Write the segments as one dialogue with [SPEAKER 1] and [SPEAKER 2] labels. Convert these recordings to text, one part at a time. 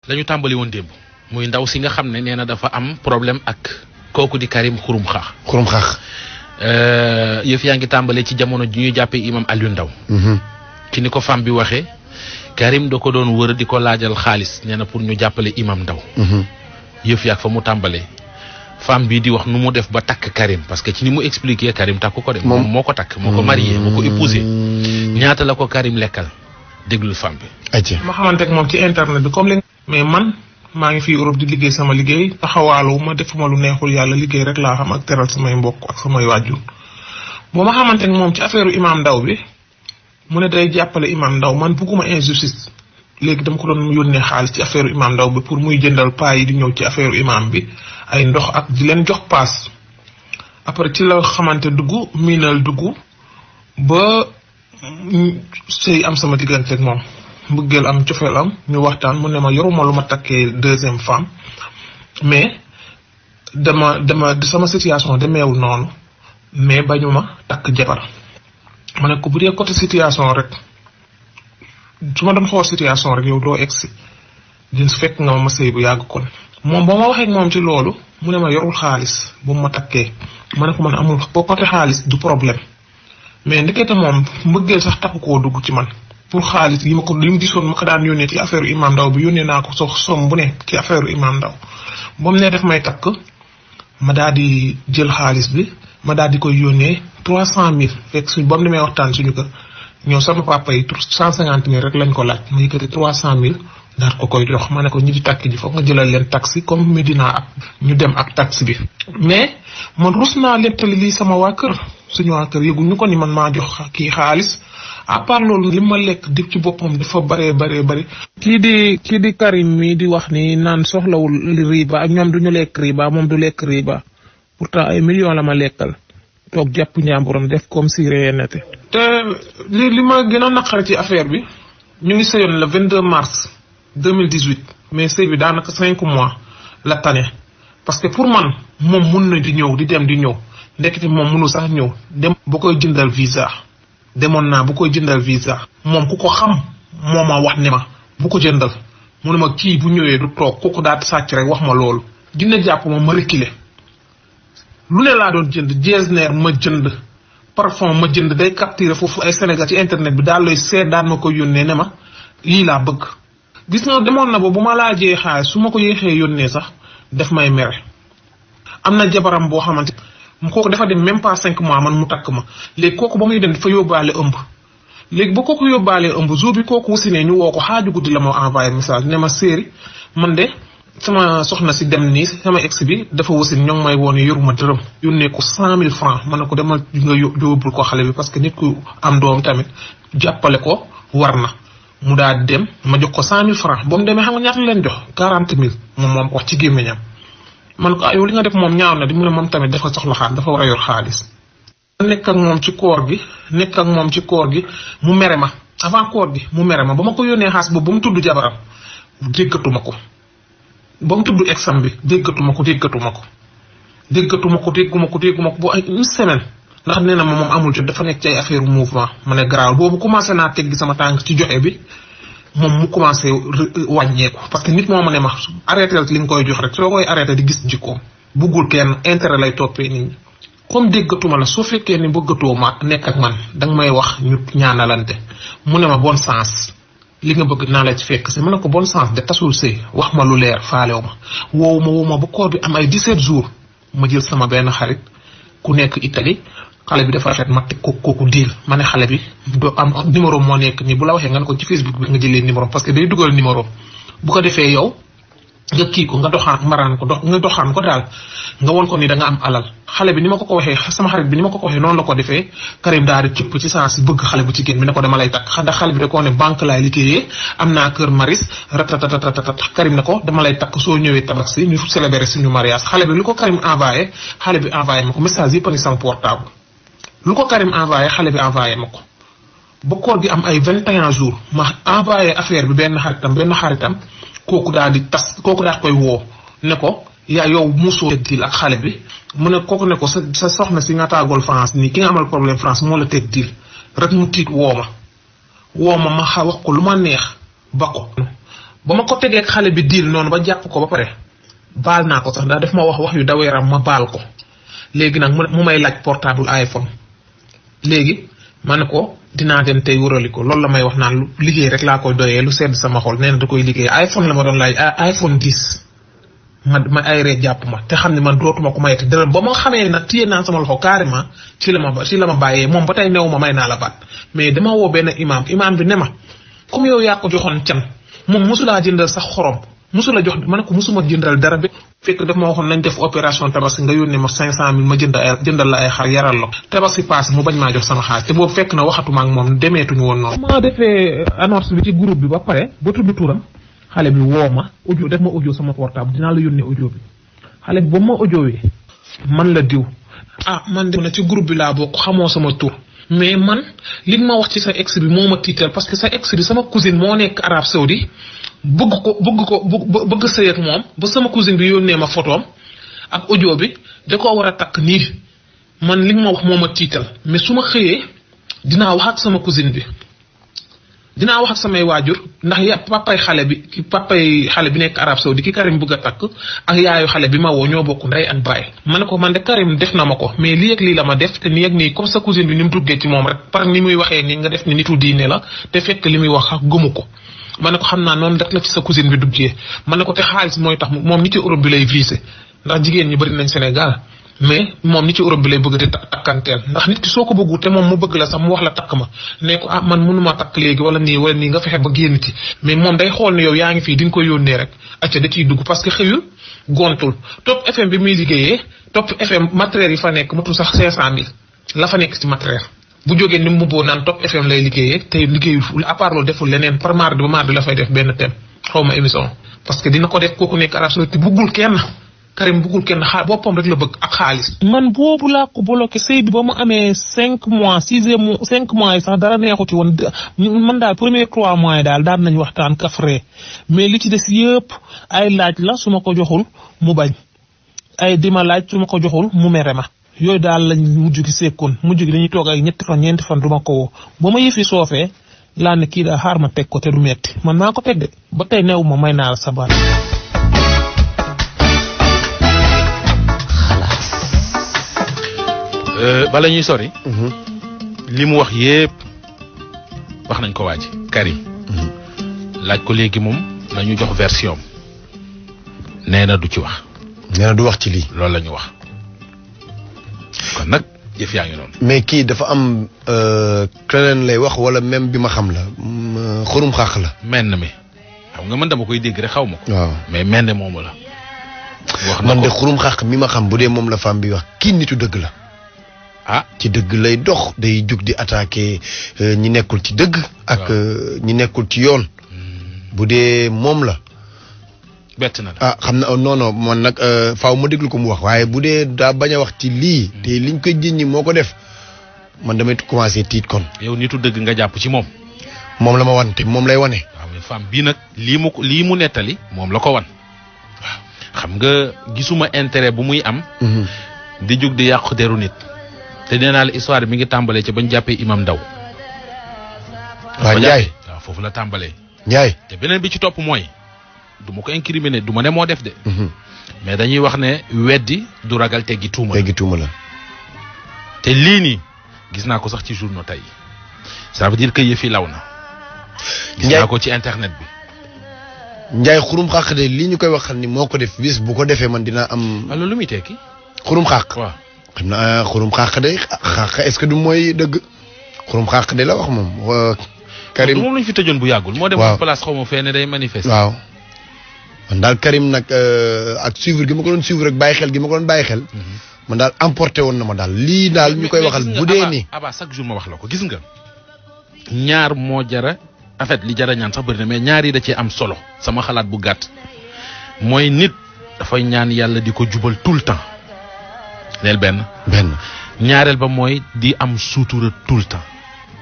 [SPEAKER 1] lañu tàmbali woon démb muy ndaw si nga xam ne nee na dafa am problème ak kooku di Karim xurum xaax yëf yaa ngi tàmbale ci jamono ji ñu jàppee imam Aliou Ndaw ci ni ko femme bi waxee Karim da ko doon wër di ko laajal xaalis nee na pour ñu jàppale imam Ndaw yëf yaag fa mu tàmbalee femme bi di wax nu mu def ba takk Karim parce que ci ni mu expliqué Karim takku ko de moom moo ko takk moo ko marié moo ko épousé ñaata la ko Karim lekkal déglul femme bi
[SPEAKER 2] ma xamante ak moom ci internet bi comme li mais man maa ngi fii Europe di liggéey sama liggéey taxawaalu ma defuma lu neexul yàlla liggéey rek laa xam ak teral samay mbokk ak samay wàjjur boo ma xamante ak moom ci affaire imam Ndaw bi mu ne day jàppale imam Ndaw man bugguma injustice léegi dama ko doon yónnee xaalis ci affaire imam Ndaw bi pour muy jëndal paa yi di ñëw ci affaire imam bi ay ndox ak di leen jox paas après ci la xamante dugg miinal dugg ba sëy am sama diggante ak moom mbëggeel am cofeel am ñu waxtaan mu ne ma yoruma lu ma takkee deuxième femme mais dama sama situation demeewul noonu mais bañu ma takk jabar ma ne ko bu dee côté situation rek su ma doon xool situation rek yow doo egsi din su fekk nga ma sëy bu yàgg kon moom ba ma waxee ak moom ci loolu mu ne ma yorul xaalis bu ma takkee ma ne ko man amul boo côté xaalis du problème mais ndekete moom mbëggeel sax takku koo dugg ci man pour xaalis yi ma ko li mu gisoon ma ko daan yónnee ci affaire imam Ndaw bi yónnee naa ko som bu ne ci affaire imam Ndaw ba mu ne def may takk ma daal di jël xaalis bi ma daal di koy yónnee 300,000 fekk suñ ba mu demee waxtaan suñu kër ñoo sama papa yi 150,000 rek lañ ko laaj ma yëkkati 300,000 daal ko koy jox ma ne ko ñi di takk ji foog nga jëlal leen taxi comme Medina ak ñu dem ak taxi bi. mais man rus naa lettali lii sama waa kër suñu waa kër yëguñu ko ni man maa jox kii xaalis. à part loolu li ma lekk di ci boppam dafa bari. kii di Karim mi di wax ni naan soxlawul riba ak ñoom duñu lekk riba moom du lekk riba pourtant ay millions la ma lekkal toog jàpp njàmburam def comme si réenete te li ma gën a naqari ci affaire bi ñu ngi sëyoon le 22 mars 2018 mais sëy bi daanaka 5 mois la tane parce que pour man moom mun na di ñëw di dem di ñëw ndekete moom mënu sax ñëw dem ba koy jëndal visa. demoon naa bu koy jëndal visa moom ku ko xam moo ma wax ne ma bu ko jëndal mu ne ma kii bu ñëwee du toog kooku daal sàcc rek wax ma loolu dina jàpp ma reculer lu ne laa doon jënd jesner ma jënd parfum ma jënd day capturer foofu ay Sénégal ci internet bi daal lay seet daan ma koy yónnee ne ma lii laa bëgg gis nga demoon na ba bu ma laajee xaalis su ma ko yéexee yónnee sax def may mere am na jabaram boo xamante kooku dafa dem même pas 5 mois man mu takk ma léegi kooku ba muy dem dafa yóbbaale ëmb léegi ba kooku yóbbaalee ëmb jour bi kooku wasinee ñu woo ko xaaju guddi la ma envoyé message ne ma séeri man de sama soxna si dem nii sama ex bi dafa wasin ñoo ngi may woon yoruma dërëm yónnee ko 100,000 francs man ne ko demal nga yóbbul ko xale bi parce que nit ku am doom tamit jàppale ko war na mu daal dem ma jox ko 100,000 francs ba mu demee xam nga ñaata leen jox 40,000 moom ko wax ci gémmiñam man ko yow li nga def moom ñaaw na di mu ne moom tamit dafa soxla xaalis dafa war a yor xaalis. nekk ak moom ci koor gi mu mere ma avant koor gi mu mere ma ba ma ko yónnee xaalis boobu ba mu tudd jabaram déggatuma ko ba mu tudd exam bi dégguma ko ba ay une semaine ndax nee na ma moom amul jot dafa nekk ci ay affaire mouvement ma ne garaaw boobu commencé naa teggi sama tànk ci joxe bi. moom mu commencé wàññeeku parce que nit moo ma ne ma arrêté li nga koy jox rek soo koy arrêté di gis jikkoom buggul kenn intérêt lay toppee nit ñi comme déggatuma la soo fekkee ni bëggatoo ma nekk ak man danga may wax ñu ñaanalante mu ne ma bon sens li nga bëgg naa la ci fekk si ma ne ko bon sens de tasul sëy wax ma lu leer faalew ma woowu ma ba koor bi am ay 17 jours ma jël sama benn xarit ku nekk Italie xale bi dafa rafet ma teg kooku diil ma ne xale bi doo am numéro moo nekk nii bu la waxee nga ne ko ci Facebook bi nga jëlee numéro parce que day dugal numéro bu ko defee yow nga kii ko nga doxaan ko daal nga won ko ni da nga am alal xale bi ni ma ko waxee sama xarit bi ni ma ko waxee noonu la ko defee Karim daal di cëpp ci saa si bëgg xale bu jigéen bi ne ko dama lay takk ndax xale bi da koo ne banque laay liggéeyee am naa kër maris ratatatatata Karim ne ko dama lay takk soo ñëwee tabax si ñu célébrer suñu mariage xale bi lu ko Karim envoyé xale bi envoyé ma ko message yëpp a ngi sama portable lu ko Karim envoyé xale bi envoyé ma ko ba koor gi am ay 21 jours ma envoyé affaire bi benn xaritam kooku daal koy woo ne ko yaa yow muusoo teg diil ak xale bi mu ne kooku ne ko sa soxna si nga tàggool France nii ki nga amal problème France moo la teg diil rek mu tiit woo ma wax ko lu ma neex ba ko ba ma ko tegee ak xale bi diil noonu ba jàpp ko ba pare baal naa ko sax ndax daf ma wax yu daw yaram ma baal ko léegi nag mu may laaj portable iPhone léegi ma ne ko dinaa dem tey wërali ko loolu la may wax naan lu liggéey rek laa koy doyee lu sedd sama xol nee na da koy liggéey iPhone la ma doon laaj iPhone 10 ma ay ree jàpp ma te xam ne man dootuma ko mayete dërëm ba ma xamee nag téye naa sama loxo carrément ci la ma bàyyee moom ba tey new ma may naa la baat mais dama woo benn imam bi ne ma comme yow yaa ko joxoon can moom mosulaa jëndal sax xorom musula jox ma ne ko musuma jëndal dara bi fekk daf ma waxoon nañ def opération tabaski nga yónnee ma 500000 ma jëndal la ay xar yaral la tabaski paase mu bañ maa jox sama xaalis te boobu fekk na waxatuma ak moom demeetuñu woon noonu. ma defee annonce bi ci groupe bi ba pare ba tudd turam xale bi woo ma audio def ma audio sama portable dinaa la yónnee audio bi xale bi ba ma audiowee man la diw man de na ci groupe bi laa bokk xamoo sama tur mais man li ma wax ci sa ex bi moo ma tiital parce que sa ex bi sama cousine moo nekk Arabie Saoudi bëgg sëy ak moom ba sama cousine bi yónnee ma photoom ak audio bi da koo war a takk nii man li ma wax moo ma tiital mais su ma xëyee dinaa wax ak sama cousine bi dinaa wax ak samay waajur ndax papay xale bi nekk Arabie Saoudi ki Karim bëgg a takk ak yaayu xale bi ma woo ñoo bokk ndey ak baay ma ne ko man de Karim def na ma ko mais lii ak lii la ma def te nii ak nii comme sa cousine bi ni mu duggee ci moom rek par ni muy waxee nii nga def ni nitu diine la te fekk li muy wax ak gëmu ko ma ne ko xam naa noonu rek la ci sa cousine bi duggee ma ne ko te xaalis mooy tax moom ñi ci Europe bi lay visé ndax jigéen ñi bëri nañ Sénégal mais moom ñi ci Europe bi lay bëgg di takkanteel ndax nit ki soo ko bëggu te moom mu bëgg la sax mu wax la takk ma ne ko man mënuma takk léegi wala nii nga fexe ba génn ci mais moom day xool ne yow yaa ngi fii di nga koy yónnee rek acca da ciy dugg parce que xëyul gontul Top FM bi muy liggéeyee Top FM matériel yi fa nekk matul sax 500000 la fa nekk ci matériel bu jógee ni mu boo naan Top FM lay liggéeyee te liggéeyul à part loolu deful leneen par mardi ba mardi la fay def benn thème xaw ma émission parce que dina ko def kooku nekk Arabie Saoudite buggul kenn Karim buggul kenn boppam rek la bëgg ak xaalis. man boobu laa ko bloqué sëy bi ba mu amee 5 mois 5 mois yi sax dara neexu ci woon man daal premier 3 mois yi daal daan nañ waxtaan kafree mais li ci des yëpp ay laaj la su ma ko joxul mu bañ ay dima laaj su ma ko joxul mu mere ma. yooyu daal lañ mujj gi sekkoon mujj gi dañuy toog ay ñetti fan ñeenti fan du ma ko woo ba ma yëfi soofee laa ne kii daal xaar ma teg ko te du metti man naa ko teg de ba tey new ma may naa la sabar.
[SPEAKER 1] bala ñuy sori. li mu wax yépp wax nañ ko waaj Karim. laaj ko léegi moom nañu jox version nee na du ci wax.
[SPEAKER 3] nee na du wax ci lii.
[SPEAKER 1] loolu la ñu wax. kon nag jëf yaa ngi noonu.
[SPEAKER 3] mais kii dafa am keneen lay wax wala même bi ma xam la xurum xàq la.
[SPEAKER 1] menn mi xam nga man dama koy dégg rek xaw ma ko.
[SPEAKER 3] waaw mais
[SPEAKER 1] menn moomu la.
[SPEAKER 3] wax na man de xurum xàq mi ma xam bu dee moom la femme bi wax kii nitu dëgg la. ci dëgg lay dox day jug di attaquer ñi nekkul ci dëgg. ak ñi nekkul ci yoon. bu dee moom la.
[SPEAKER 1] bett na la
[SPEAKER 3] xam na non man nag faaw ma déglu ko mu wax waaye bu dee daa bañ a wax ci lii. te liñ koy jëññi moo ko def man damay commencé tiit kon.
[SPEAKER 1] yow nitu dëgg nga jàpp ci moom.
[SPEAKER 3] moom la ma wan te moom lay wane.
[SPEAKER 1] waaw mais femme bii nag lii mu nettali moom la ko wan. waaw xam nga gisuma intérêt bu muy am. di jug di yàqu deru nit. te nee naa la histoire mi ngi tàmbalee ci bañ jàppee imam Ndaw.
[SPEAKER 3] waaw Ndiaye
[SPEAKER 1] waaw foofu la tàmbalee.
[SPEAKER 3] Ndiaye
[SPEAKER 1] te beneen bi ci topp mooy. du ma ko incriminer du ma ne moo def de. mais dañuy wax ne weddi du ragal teggi tuuma la.
[SPEAKER 3] teggi tuuma la.
[SPEAKER 1] te lii nii gis naa ko sax ci journaux tey ça veut dire que yëf yi law na. gis naa ko ci internet bi.
[SPEAKER 3] Ndiaye xurum xàq de lii ñu koy wax ni moo ko def bis bu ko defee man dinaa am.
[SPEAKER 1] alors lu muy tekki.
[SPEAKER 3] xurum xàq.
[SPEAKER 1] waaw
[SPEAKER 3] xam naa xurum xàq de xàq est-ce que du mooy dëgg. xurum xàq de la wax moom. Karim
[SPEAKER 1] moom lañ fi tëjoon bu yàggul. moo dem place xaw ma fee ne day manifester.
[SPEAKER 3] waaw. man daal Karim nag ak suivre gi ma ko doon suivre ak bàyyi xel gi ma ko doon bàyyi xel. man daal emporté woon na ma daal lii daal ñu koy waxal bu dee nii.
[SPEAKER 1] aba chaque jour ma wax la ko gis nga. ñaar moo jara en fait li jara ñaan sax bëri na mais ñaar yi da cee am solo sama xalaat bu gàtt. mooy nit dafay ñaan yàlla di ko jubal tout le temps. neel benn. ñaareel ba mooy di am suutura tout le temps.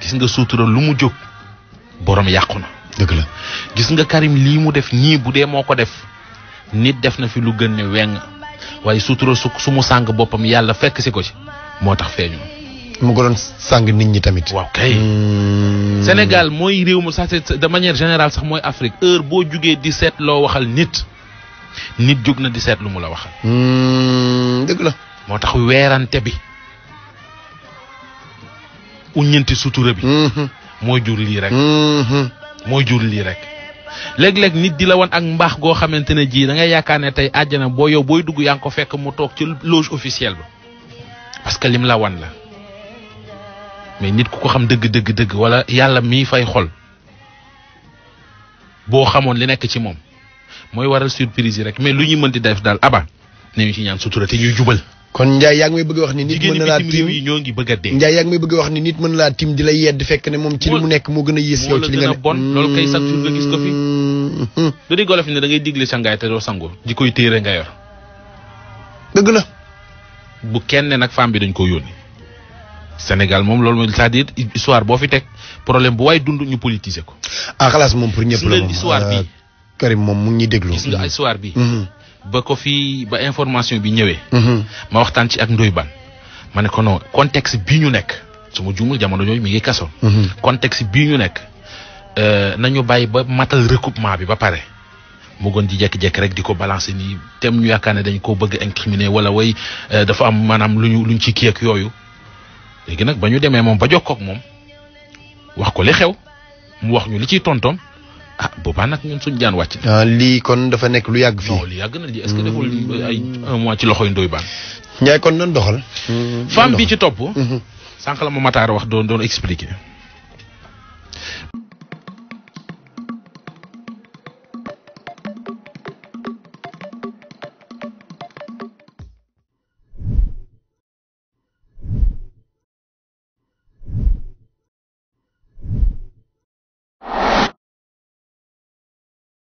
[SPEAKER 1] gis nga suutura lu mu jóg borom yàqu na.
[SPEAKER 3] dëgg la
[SPEAKER 1] gis nga Karim lii mu def nii bu dee moo ko def nit def na fi lu gën ne weng waaye sutura su mu sàng boppam yàlla fekk si ko ci moo tax feeñu.
[SPEAKER 3] mu ko doon sàng nit ñi tamit.
[SPEAKER 1] waaw kay. Sénégal mooy réew mu sax de manière générale sax mooy Afrique heure boo jugee di seet loo waxal nit jóg na di seet lu mu la waxal.
[SPEAKER 3] dëgg la.
[SPEAKER 1] moo tax weerante bi uññanti sutura bi. mooy jur lii rek. mooy jur lii rek. léeg-léeg nit di la wan ak mbaax goo xamante ne ji da ngay yaakaar ne tey àjjana boo yow booy dugg yaa ngi ko fekk mu toog ci loge officielle ba parce que lim la wan la mais nit ku ko xam dëgg wala yàlla mii fay xol boo xamoon li nekk ci moom mooy waral surprise yi rek mais lu ñuy mën di def daal aba nañu ci ñaan sutura te ñuy jubal.
[SPEAKER 3] kon Ndiaye yaa ngi may bëgg wax ni nit mën na laa tim
[SPEAKER 1] yi ñoo ngi bëgg a dee.
[SPEAKER 3] Ndiaye yaa ngi may bëgg wax ni nit mën laa tim di la yedd fekk ne moom ci li mu nekk moo gën a yées yow ci li nga ne
[SPEAKER 1] bon loolu kay chaque jour nga gis ko fi. du di golof ne da ngay digle sangaay te doo sangu di koy téere nga yor.
[SPEAKER 3] dëgg la.
[SPEAKER 1] bu kenn nag femme bi dañ ko yónni. Sénégal moom loolu mooy c'est-à-dire histoire boo fi teg problème bu waay dund ñu politiser ko.
[SPEAKER 3] xalaas moom pour ñëpp la moom
[SPEAKER 1] histoire bi
[SPEAKER 3] Karim moom mu ngi ñuy déglu.
[SPEAKER 1] gis nga histoire bi. ba ko fii ba information bi ñëwee. ma waxtaan ci ak Ndoye Bane ma ne ko non contexte bii ñu nekk su ma juumul jamono jooju mi ngi kaso. contexte bii ñu nekk nañu bàyyi ba matal recoupement bi ba pare mu gën di jékki-jékki rek di ko balancer nii tem ñu yaakaar ne dañ koo bëgg incriminer wala way dafa am maanaam luñ ci kii ak yooyu léegi nag ba ñu demee moom ba jokkoo ak moom wax ko li xew mu wax ñu li ciy tontoom. boobaa nag ñun suñu jaan wàcc na.
[SPEAKER 3] lii kon dafa nekk lu yàgg fii.
[SPEAKER 1] non li yàgg na lii est-ce que deful ay un mois ci loxoy Ndoye Bane.
[SPEAKER 3] Ndiaye kon nan doxal.
[SPEAKER 1] femme bi ci topp. sànq la ma Matar wax doon expliquer.